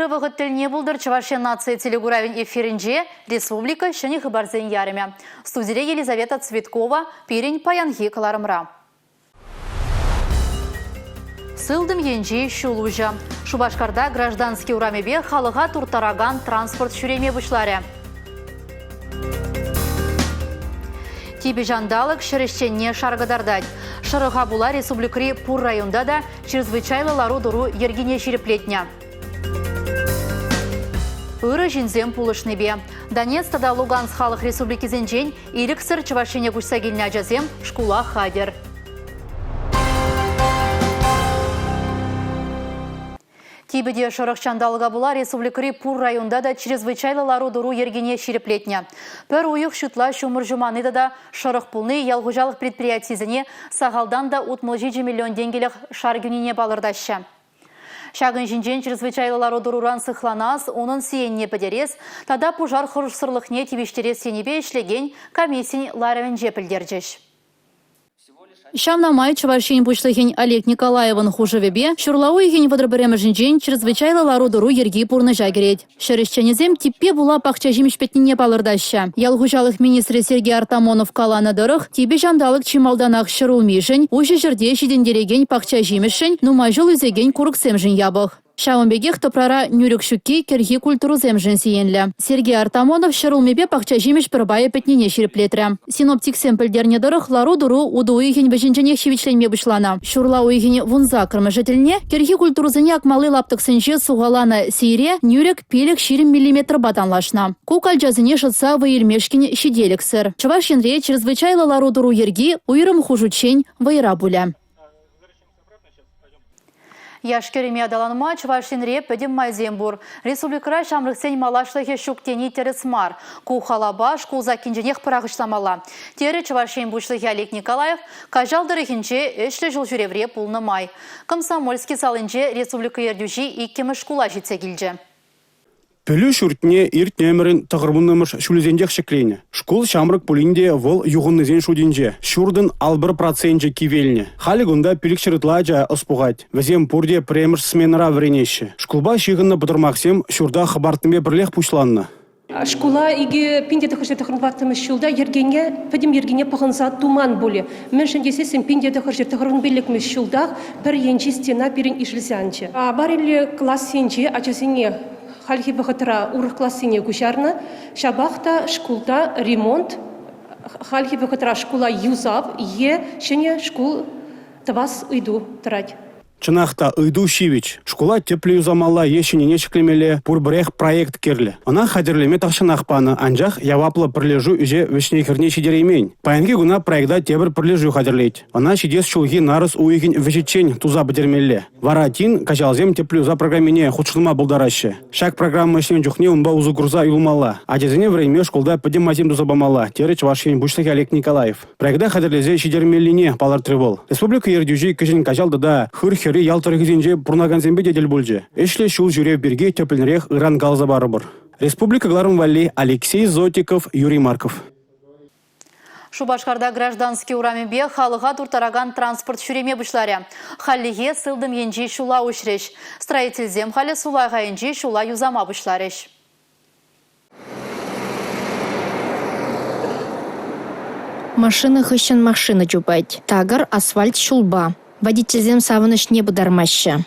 Ырӑ вӑхӑт тӗлне пултӑр Чӑваш Ен наци телекуравӗн эфирӗнче республика ҫӗнӗ хыпарсен ярӑмӗ. Студире Елизавета Цветкова пирӗн паянхи кӑларӑмра. Сылтӑм енчи ҫул уҫӑ. Шупашкарта Граждански урамӗпе халӑха турттаракан транспорт ҫӳреме пуҫларӗ. Типӗ ҫанталӑк ҫӗр ӗҫченне шар кӑтартать. Шӑрӑха пула республикӑри пур районта та чрезвычайлӑ лару-тӑру йӗркине ҫирӗплетнӗ. Ырӑ ҫынсем пулӑшнипе Донецк тата Луганск халӑх республикисенчен ирӗксӗр Чӑваш Ене куҫса килнӗ ачасем шкула хатӗр. Типӗ те шӑрӑх ҫанталӑка пула республикӑри пур районта та чрезвычайлӑ лару-тӑру йӗркине ҫирӗплетнӗ. Пӗр уйӑх ҫутла ҫумӑр ҫуманни тата шӑрӑх пулни ял хуҫалӑх предприятийӗсене сахалтан та 67 миллион тенкӗлӗх шар кӳнине палӑртаҫҫӗ. Ҫакӑн ҫинчен чрезвычайлӑ лару-тӑруран сыхланас, унӑн сиенне пӗтерес тата пушар хӑрушсӑрлӑхне тивӗҫтерес енӗпе ӗҫлекен комиссин ларӑвӗнче пӗлтерчӗҫ. Ҫавна май Чӑваш Ен Пуҫлӑхӗн Олег Николаевӑн хушӑвӗпе ҫурла уйӑхӗн 31-мӗшӗнчен чрезвычайлӑ лару-тӑру йӗрки пурнӑҫа кӗрет. Ҫӗр ӗҫченӗсем типпе пула пахча ҫимӗҫ пӗтнине палӑртаҫҫӗ. Ял хуҫалӑх министрӗ Сергей Артамонов каланӑ тӑрӑх, типӗ ҫанталӑк чи малтанах ҫӗр улмишӗн, уҫӑ ҫӗрте ҫитӗнтерекен пахча ҫимӗҫшӗн, нумай ҫул ӳсекен курӑксемшӗн япӑх. Ҫавӑн пекех тӑпрара нӳрӗк ҫукки кӗрхи культурӑсемшӗн сиенлӗ. Сергей Артамонов ҫӗр улмипе пахча ҫимӗҫ пӗр пайӗ пӗтнине ҫирӗплетрӗ. Синоптиксем пӗлтернӗ тӑрӑх, лару-тӑру утӑ уйӑхӗн вӗҫӗнченех ҫивӗчленме пуҫланӑ. Ҫурла уйӑхӗн вунсаккӑрмӗшӗ тӗлне кӗрхи культурӑсене акмалли лаптӑксенче сухаланӑ сийре нӳрӗк 5,20 миллиметрпа танлашнӑ. Ку калчасене шӑтса вӑй илмешкӗн ҫителӗксӗр. Чӑваш Енре чрезвычайлӑ лару-тӑру йӗрки уйрӑм хушуччен вӑйра пулӗ. Яш-кӗрӗме аталанма Чӑваш Енре пӗтӗм майсем пур. Республикӑра ҫамрӑксен малашлӑхӗ ҫук тени тӗрӗс мар. Ку халапа шкул саккинченех пӑрахӑҫламалла, терӗ Чӑваш Ен Пуҫлӑхӗ Олег Николаев Каҫал тӑрӑхӗнче ӗҫлӗ ҫулҫӳревре пулнӑ май. Комсомольски салинче республика ертӳҫи иккӗмӗш шкула ҫитсе килчӗ. Пӗлӳ ҫуртне иртнӗ ӗмӗрӗн 90-мӗш ҫулӗсенчех ҫӗкленӗ. Шкул ҫамрӑк пулин те вӑл юхӑннисен шутӗнче. Ҫуртӑн 51 проценчӗ кивелнӗ. Халӗ кунта 500 ытла ача ӑс пухать. Вӗсем пурте пӗрремӗш сменӑра вӗренеҫҫӗ. Шкулпа ҫыхӑннӑ пӑтӑрмахсем ҫурта хӑпартнипе пӗрлех пуҫланнӑ. Шкула 2994 ҫулта йӗркене, пӗтӗм йӗркене пӑхӑнса туман пулӗ. Мӗншӗн тесессӗн 1995 ҫултах пӗр енчи стена пирӗн ишӗлсе анчӗ. Авариллӗ классенче ачасене хальхи вӑхӑтра урӑх классене куҫарнӑ. Ҫапах та шкулта ремонт, хальхи вӑхӑтра шкула юсав е ҫӗнӗ шкул тӑвас ыйту тӑрать. Чӑнах та, ыйту ҫивӗч. Шкула тӗплӗ юсамалла е ҫӗнӗне ҫӗклемелле пурпӗрех проект кирлӗ. Ӑна хатӗрлеме тахҫанах панӑ, анчах яваплӑ пӗрлешӳ ӗҫе вӗҫне-хӗрне ҫитереймен. Паянхи куна проекта тепӗр пӗрлешӳ хатӗрлет. Ӑна ҫитес ҫулхи нарӑс уйӑхӗн вӗҫӗччен туса пӗтермелле. Вара тин каҫалсем тӗплӗ юсав программине хутшӑнма пултараҫҫӗ. Ҫак программа ӗҫленӗ чухне унпа усӑ курса юлмалла. Ачасене вӗренме шкулта пӗтӗм майсем туса памалла, терӗ Чӑваш Ен Пуҫлӑхӗ Олег Николаев. Проекта хатӗрлесе ҫитермеллине палӑртрӗ вӑл. Республика ертӳҫи Кӗҫӗн Каҫал тата Хырхӗрри ял тӑрӑхӗсенче пурӑнакансемпе те тӗл пулчӗ. Ӗҫлӗ ҫул ҫӳрев пирки тӗплӗнрех ыран каласа парӑпӑр. Республика кӑларӑм валли Алексей Зотиков, Юрий Марков. Шупашкарта Граждански урамӗпе халӑха турттаракан транспорт ҫӳреме пуҫларӗ. Хальлӗхе сылтӑм енчи ҫула уҫрӗҫ. Строительсем халӗ сулахайӗнчи ҫула юсама пуҫларӗҫ. Машина хыҫҫӑн машина чупать. Такӑр асфальт ҫулпа. Водительсем савӑнӑҫне пытармаҫҫӗ.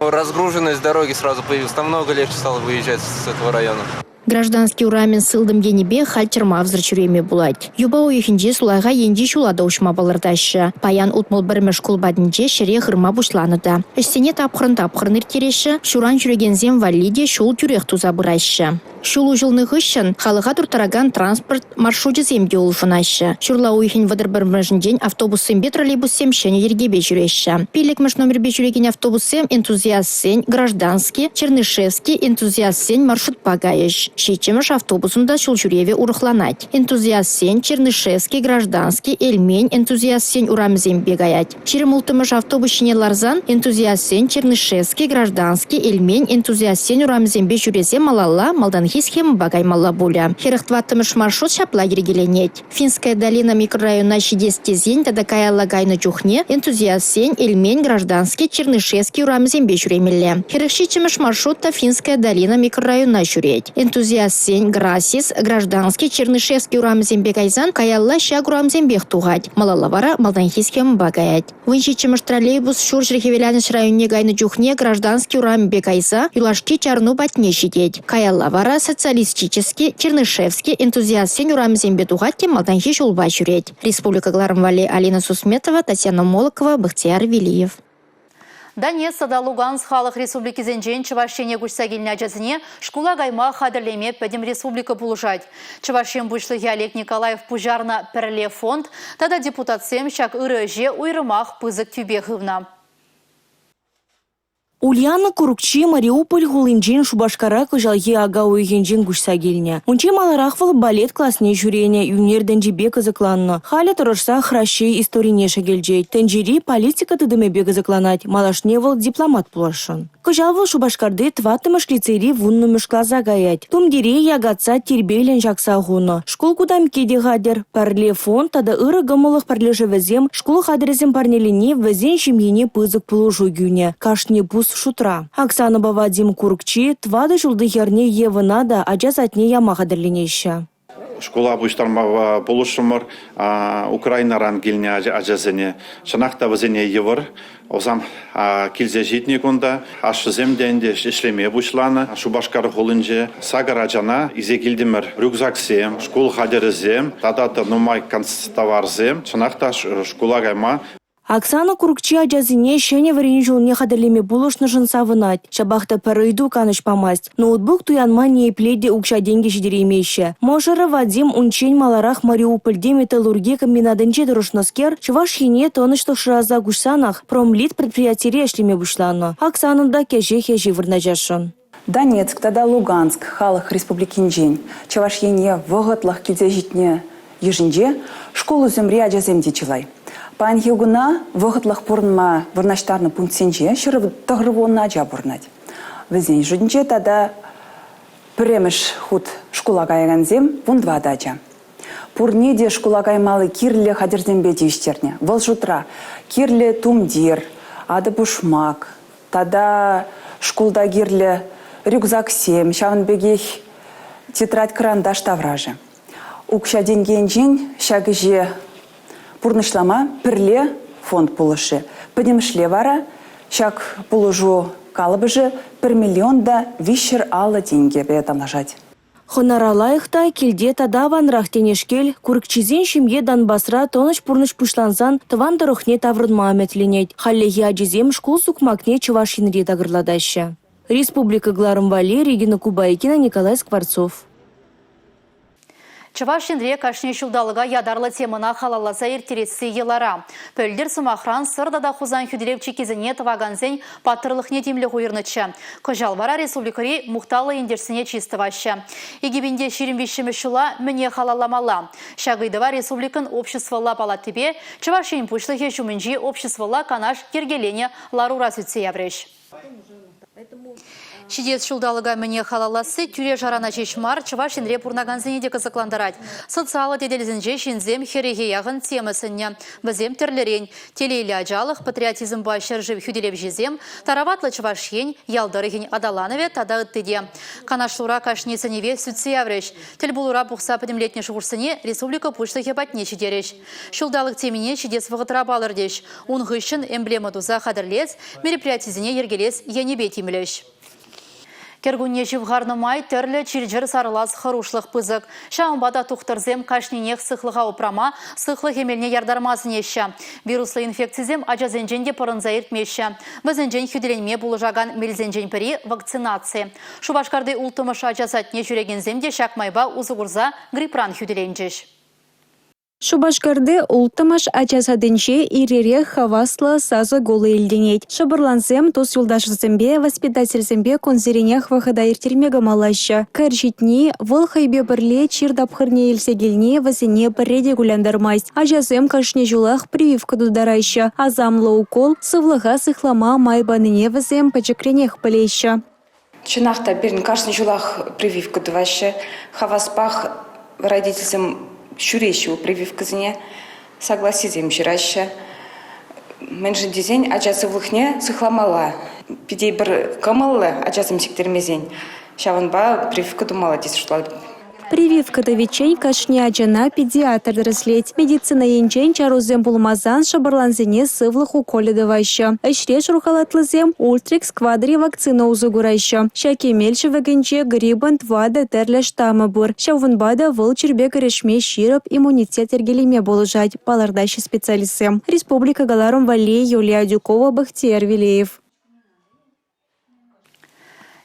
Разгруженность дороги сразу появилась. Намного легче стало выезжать с этого района. Граждански урамӗн сылтӑм енӗпе халь чӑрмавсӑр ҫӳреме пулать. Юпа уйӑхӗнче сулахай енчи ҫула та уҫма палӑртаҫҫӗ. Паян 61-мӗш шкул патӗнче ҫӗре хырма пуҫланӑ та. Ӗҫсене тапхӑрӑн-тапхӑрӑн ирттереҫҫӗ, ҫуран ҫӳрекенсем валли те ҫул тӳрех туса пыраҫҫӗ. Ҫул уҫӑлнӑ хыҫҫӑн халӑха турттаракан транспорт маршручӗсем те улшӑнаҫҫӗ. Ҫурла уйӑхӗн 31-мӗшӗнчен автобуссемпе троллейбуссем ҫӗнӗ йӗркепе ҫӳреҫҫӗ. Пиллӗкмӗш номерпе ҫӳрекен автобуссем энтузиастсен, граждански, Чернышевски энтузиастсен маршрутпа кайӗҫ. Ҫиччӗмӗш автобусӑн та ҫул ҫӳревӗ урӑхланать. Энтузиастсен, Чернышевский, Граждански, Эльмен энтузиастсен урамӗсемпе каять. 26-мӗш автобус ҫине ларсан энтузиастсен Чернышевский, Граждански, Эльмен энтузиастсен урамӗсемпе ҫӳресе малалла малтанхи схемӑпа каймалла пулӗ. 44-мӗш маршрут ҫапла йӗркеленет. Финская долина микрорайона ҫитес тесен тата каялла кайнӑ чухне энтузиастсен Эльмен, Граждански, Чернышевский урамӗсемпе ҫӳремелле. 47-мӗш маршрут та Финская долина микрорайона ҫӳрет. Энтузиастсен Грасис, Граждански, Чернышевский урамӗсемпе кайсан каялла ҫак урамсемпех тухать. Малалла вара малтанхи схемӑпа каять. 17-мӗш троллейбус Ҫурҫӗр Хӗвеланӑҫ районне кайнӑ чухне Граждански урамӗпе кайса юлашки чарӑну патне ҫитет. Каялла вара Социалистически, Чернышевски, Энтузиастсен урамӗсемпе тухать те малтанхи ҫулпа ҫӳрет. Республика кӑларӑм валли Алина Сусметова, Татьяна Молокова, Бахтияр Велиев. Донецк тата Луганск халӑх республикисенчен Чӑваш Ене куҫса килнӗ ачасене шкула кайма хатӗрлеме пӗтӗм республика пулӑшать. Чӑваш Ен Пуҫлӑхӗ Олег Николаев пуҫарнӑ Пӗрле фонд тата депутатсем ҫак ырӑ ӗҫе уйрӑмах пысӑк тӳпе хывнӑ. Ульяна Курукчи Мариуполь хулинчен Шупашкара кӑҫалхи ака уйӑхӗнчен куҫса килнӗ. Унччен маларах вӑл балет класне ҫӳренӗ, ӳнер тӗнчипе кӑсӑкланнӑ. Халӗ тӑрӑшсах Раҫҫей историне шӗкӗлчет. Тӗнчери политика тытӑмӗпе кӑсӑкланать. Малашне вӑл дипломат пуласшӑн. Кӑҫал вӑл Шупашкарти тӑваттӑмӗш лицейри вуннӑмӗш класа каять. Тумтире якатса тирпейлӗн ҫакса хунӑ. Шкул кутамкки те хатӗр. Пӗрле фонд тата ырӑ кӑмӑллӑх пӗрлешӗвӗсем шкул хатӗрӗсем парнелени вӗсен ҫемйине пысӑк пулӑшу кӳнӗ. Кашни пус шутра. Оксанӑпа Вадим Куркчи тӑватӑ ҫулти хӗрне Евӑна та ача садне яма хатӗрленеҫҫӗ. Шкула пуҫтарма пулӑшрӑмӑр Украинӑран килнӗ ачасене. Чӑнах та вӗсене йывӑр. Вӗсем килсе ҫитнӗ кунта. Ашшӗсем те ӗнтӗ ӗҫлеме пуҫланӑ. Шупашкар хулинче сакӑр ачана илсе килтӗмӗр. Рюкзаксем, шкул хатӗрӗсем тата та нумай канцтоварсем. Чӑнах та шкула кайма Оксана Куркчи ачасене ҫӗнӗ вӗренӳ ҫулне хатӗрлеме пулӑшнӑшӑн савӑнать. Ҫапах та пӗр ыйту канӑҫ памасть. Ноутбук туянма ниепле те укҫа-тенкӗ ҫитереймеҫҫӗ. Мӑшӑрӗ Вадим унччен маларах Мариупольти металлурги комбинатӗнче тӑрӑшнӑскер Чӑваш Ене тӑнӑҫлӑх шыраса куҫсанах Промлит предприятире ӗҫлеме пуҫланӑ. Оксанӑн та кӗҫех ӗҫе вырнаҫасшӑн. Донецк тата Луганск халӑх республикинчен Чӑваш Ене вӑхӑтлӑх килсе ҫитнӗ йышӗнче шкул ӳсӗмри ачасем те чылай. Паянхи куна вӑхӑтлӑх пурӑнма вырнаҫтарнӑ пунктсенче 190 ача пурӑнать. Вӗсен шутӗнче тата пӗрремӗш хут шкула каякансем 14 ача. Пурне те шкула каймалли кирлӗ хатӗрсемпе тивӗҫтернӗ. Вӑл шутра кирлӗ тумтир, атӑ-пушмак, Тата шкулта кирлӗ рюкзаксем, ҫавӑн пекех тетрадь-кӑранташ таврашӗ. Укҫа-тенкӗ енчен ҫак ӗҫе пурнӑҫлама пӗрле фонд пулӑшрӗ. Пӗтӗмӗшле вара ҫак пулӑшу калӑпӑшӗ пӗр миллион та 350 тенкӗпе танлашать. Хӑнара лайӑх та, килте тата аванрах тенешкел, курӑкчисен ҫемйи Донбасра тӑнӑҫ пурнӑҫ пуҫлансан тӑван тӑрӑхне таврӑнма ӗмӗтленет. Хальлӗхе ачисем шкул сукмакне Чӑваш Енре такӑрлатаҫҫӗ. Республика кӑларӑм валли Регина Кубайкина, Николай Скворцов. Чӑваш Енре кашни ҫулталӑка ятарлӑ темӑна халалласа ирттересси йӑлара. Пӗлтӗр, сӑмахран, Сӑр тата Хусан хӳтӗлев чиккисене тӑвакансен паттӑрлӑхне тимлӗх уйӑрнӑччӗ. Кӑҫал вара республикӑри мухтавлӑ ентешсене чыс тӑваҫҫӗ. 2023 ҫула мӗне халалламалла? Ҫак ыйтӑва республикӑн Обществӑлла палатипе Чӑваш Ен Пуҫлӑхӗ ҫумӗнчи Обществӑлла канаш йӗркеленӗ ларура сӳтсе яврӗҫ. Ҫитес ҫулталӑка мӗне халалласси тӳре-шарана ҫеҫ мар, Чӑваш Енре пурӑнакансене те кӑсӑклантарать. Социаллӑ тетелсенче ҫынсем хӗрӗхе яхӑн тема сӗннӗ. Вӗсем тӗрлӗрен. Телейлӗ ачалӑх, патриотизмпа ҫӗршыв хӳтӗлевҫисем, тараватлӑ Чӑваш Ен, ял тӑрӑхӗн аталанӑвӗ тата ытти те. Канашлура кашни сӗнӗве сӳтсе яврӗҫ. Тӗлпулура пухса пӗтӗмлетнӗ шухӑшсене республика Пуҫлӑхӗ патне ҫитерӗҫ. Ҫулталӑк темине ҫитес вӑхӑтра палӑртӗҫ. Ун хыҫҫӑн эмблема туса хатӗрлес, мероприятисене йӗркелес енӗпе тимлӗҫ. Кӗркунне ҫывхарнӑ май тӗрлӗ чир-чӗр сарӑлас хӑрушлӑх пысӑк. Ҫавӑнпа та тухтӑрсем кашнинех сыхлӑха упрама, сыхлӑх эмелне яртарма сӗнеҫҫӗ. Вируслӑ инфекцисем ачасенчен те пӑрӑнса иртмеҫҫӗ. Вӗсенчен хӳтӗленме пулӑшакан мелсенчен пӗри – вакцинаци. Шупашкарти улттӑмӗш ача садне ҫӳрекенсем те ҫак майпа усӑ курса грипран хӳтӗленчӗҫ. Шупашкарти улттӑмӗш ача садӗнче ир-ирех хаваслӑ сасӑ-кулӑ илтӗнет. Шӑпӑрлансем тус-юлташӗсемпе, воспитательсемпе кунсеренех вӑхӑта ирттерме кӑмӑллаҫҫӗ. Кӗр ҫитни, вӑл хӑйпе пӗрле чир тапхӑрне илсе килни вӗсене пӗрре те кулянтармасть. Ачасем кашни ҫулах прививка тутараҫҫӗ. Асамлӑ укол сывлӑха сыхлама май панине вӗсем пӗчӗкренех пӗлеҫҫӗ. Чӑнах та, пирӗн кашни ҫулах прививка тӑваҫҫӗ. Хаваспах родительсем ҫӳреҫҫӗ прививкӑсене, согласисем ҫыраҫҫӗ. Мӗншӗн тесен ача сывлӑхне сыхламалла. Питӗ пӗр кӑмӑллӑ ачасем сиктермесен. Ҫавӑнпа прививка тумалла тесе шутлатӑп. Прививка тӑвиччен кашни ачана педиатр тӗрӗслет. Медицина енчен чарусем пулмасан шӑпӑрлансене сывлӑх уколӗ тӑваҫҫӗ. Ӗҫре шур халатлисем «Ультрикс квадри» вакцина усӑ кураҫҫӗ. Ҫак эмел шӗвекӗнче грипӑн тӑватӑ тӗрлӗ штаммӗ пур. Ҫавӑнпа та вӑл чирпе кӗрешме ҫирӗп иммунитет йӗркелеме пулӑшать, палӑртаҫҫӗ специалистсем. Республика кӑларӑм валли Юлия Адюкова, Бахтияр Вилеев.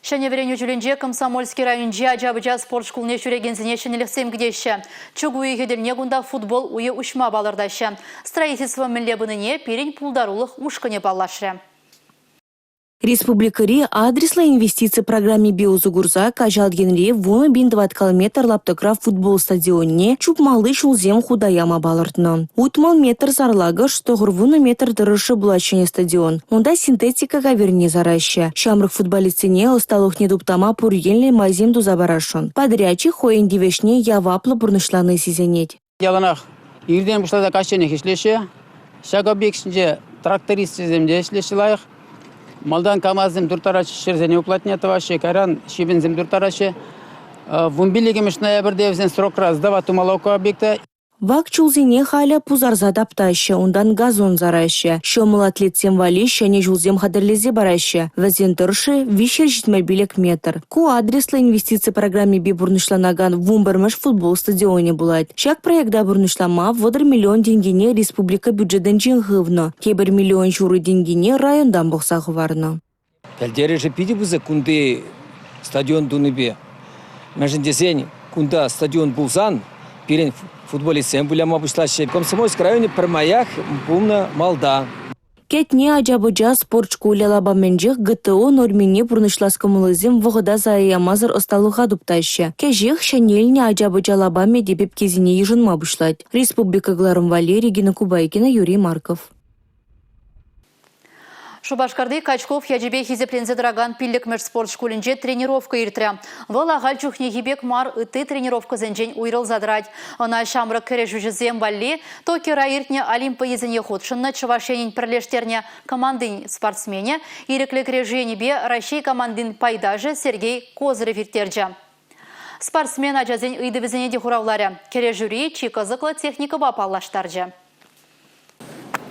Ҫӗнӗ вӗренӳ ҫулӗнче Комсомольски районӗнчи ача-пӑча спорт шкулне ҫӳрекенсене ҫӗнӗлӗхсем кӗтеҫҫӗ. Чӳк уйӑхӗ тӗлне кунта футбол уйӗ уҫма палӑртаҫҫӗ. Строительство мӗнле пынине пирӗн пултарулӑх ушкӑнӗ паллашрӗ. Республикӑри адреслӑ инвестици программипе усӑ курса Каҫал енре 10 пин тӑваткал метр лаптӑкра футбол стадионне чупмалли ҫулсем хута яма палӑртнӑ. 60 метр сарлакӑш, 90 метр тӑрӑшшӗ пулать ҫӗнӗ стадион. Унта синтетика кавирне сараҫҫӗ. Ҫамрӑк футболистсене ӑсталӑхне туптама пур енлӗ майсем туса парасшӑн. Подрядчик хӑйӗн тивӗҫне яваплӑ пурнӑҫлани сисӗнет. Яланах иртен пуҫласа каҫченех ӗҫлеҫҫӗ. Ҫак объект ҫинче тракторисчӗсем те ӗҫлеҫҫӗ лайӑх. Малтан КАМАЗсем турттараҫҫӗ, ҫӗрсене уплатне тӑваҫҫӗ, кайран щебенсем турттараҫҫӗ. 15 ноябрьте вӗсен срокра сдавать тумалла ку объекта. Вак чулсене халӗ пусарса таптаҫҫӗ, унтан газон сараҫҫӗ. Ҫӑмӑл атлетсем валли ҫӗнӗ ҫулсем хатӗрлесе параҫҫӗ. Вӗсен тӑршшӗ 375 метр. Ку адреслӑ инвестици программипе пурнӑҫланакан 11-мӗш футбол стадионӗ пулать. Ҫак проекта пурнӑҫлама 30 миллион тенкине республика бюджетӗнчен хывнӑ, тепӗр миллион ҫурӑ тенкине районтан пӑхса хӑварнӑ. Пӗлтерӗшӗ питӗ пысӑк кунти стадион тунипе. Мӗншӗн тесен кунта стадион пулсан пирӗн футболистсем выляма пуҫлаҫҫӗ. Комсомольск районӗ пӗрмаях пулнӑ малта. Кӗтне ача-пӑча спорт шкулӗ лапамӗнчех ГТО нормине пурнӑҫлас кӑмӑллисем вӑхӑта сая ямасӑр ӑсталӑха туптаҫҫӗ. Кӗҫех ҫӗнелнӗ ача-пӑча лапамӗ те пепкесене йышӑнма пуҫлать. Республика кӑларӑм валли Регина Кубайкина, Юрий Марков. Шупашкарти Качков ячӗпе хисепленсе тӑракан пиллӗкмӗш спорт шкулӗнче тренировка иртрӗ. Вӑл ахаль чухнехи пек мар, ытти тренировкӑсенчен уйрӑлса тӑрать. Ӑна ҫамрӑк кӗрешӳҫӗсем валли Токиора иртнӗ Олимп вӑййисене хутшӑннӑ Чӑваш Енӗн пӗрлештернӗ командин спортсменӗ, ирӗклӗ кӗрешӳ енӗпе Раҫҫей командин пайташӗ Сергей Козырев ирттерчӗ. Спортсмен ачасен ыйтӑвӗсене те хуравларӗ, кӗрешӳри чи кӑсӑклӑ техникӑпа паллаштарчӗ.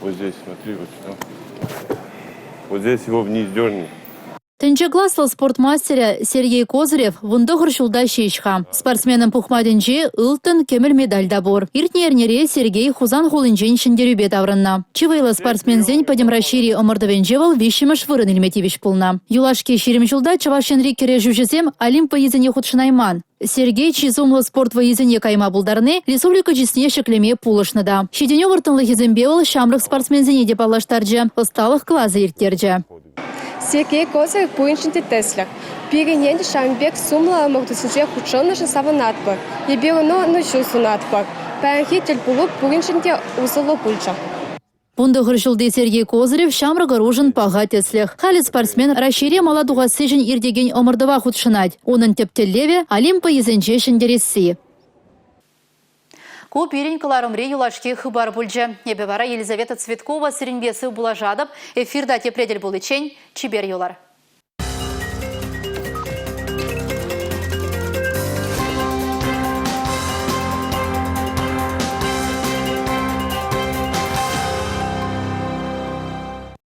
Вот здесь, смотри, вот сюда. Вот здесь его вниз дерни. Тӗнче класлӑ спорт мастерӗ Сергей Козырев 19 ҫулта ҫеҫ-ха. Спортсменӑн пухматӗнче ылтӑн, кӗмӗл медаль та пур. Иртнӗ эрнере Сергей Хусан хулинчен ҫӗнтерӳпе таврӑннӑ. Чи вӑйлӑ спортсменсен Пӗтӗм Раҫҫейри ӑмӑртӑвӗнче вӑл виҫҫӗмӗш вырӑн илме тивӗҫ пулнӑ. Юлашки 20 ҫулта Чӑваш Енри кӗрешӳҫӗсем Олимп вӑййисене хутшӑнайман. Сергей чи сумлӑ спорт вӑййисене кайма пултарни республика чысне ҫӗклеме пулӑшнӑ та. Ҫитӗнӳ вӑрттӑнлӑхӗсемпе вӑл ҫамрӑк спортсменсене те паллаштарчӗ, ӑсталӑх класӗ ирттерчӗ. Сергей Козырев пуриншӗн те тӗслӗх. Пирӗн ентеш ҫавӑн пек сумлӑ ӑмӑртусенче хутшӑннӑшӑн савӑнатпӑр. Эпир ӑна ӑнӑҫу сунатпӑр. Паянхи тӗлпулу пуриншӗн те усӑллӑ пулчӗ. 19 ҫулти Сергей Козырев ҫамрӑк ӑрушӑн паха тӗслӗх. Халӗ спортсмен Раҫҫейре мала тухассишӗн иртекен ӑмӑртӑва хутшӑнать. Унӑн тӗп тӗллевӗ – Олимп вӑййисенче ҫӗнтересси. Ку пирӗн кӑларӑмри юлашки хыпар пулчӗ. Эпӗ вара Елизавета Цветкова сирӗнпе сыв пулашатӑп. Эфирта тепре тӗл пуличчен чипер юлар.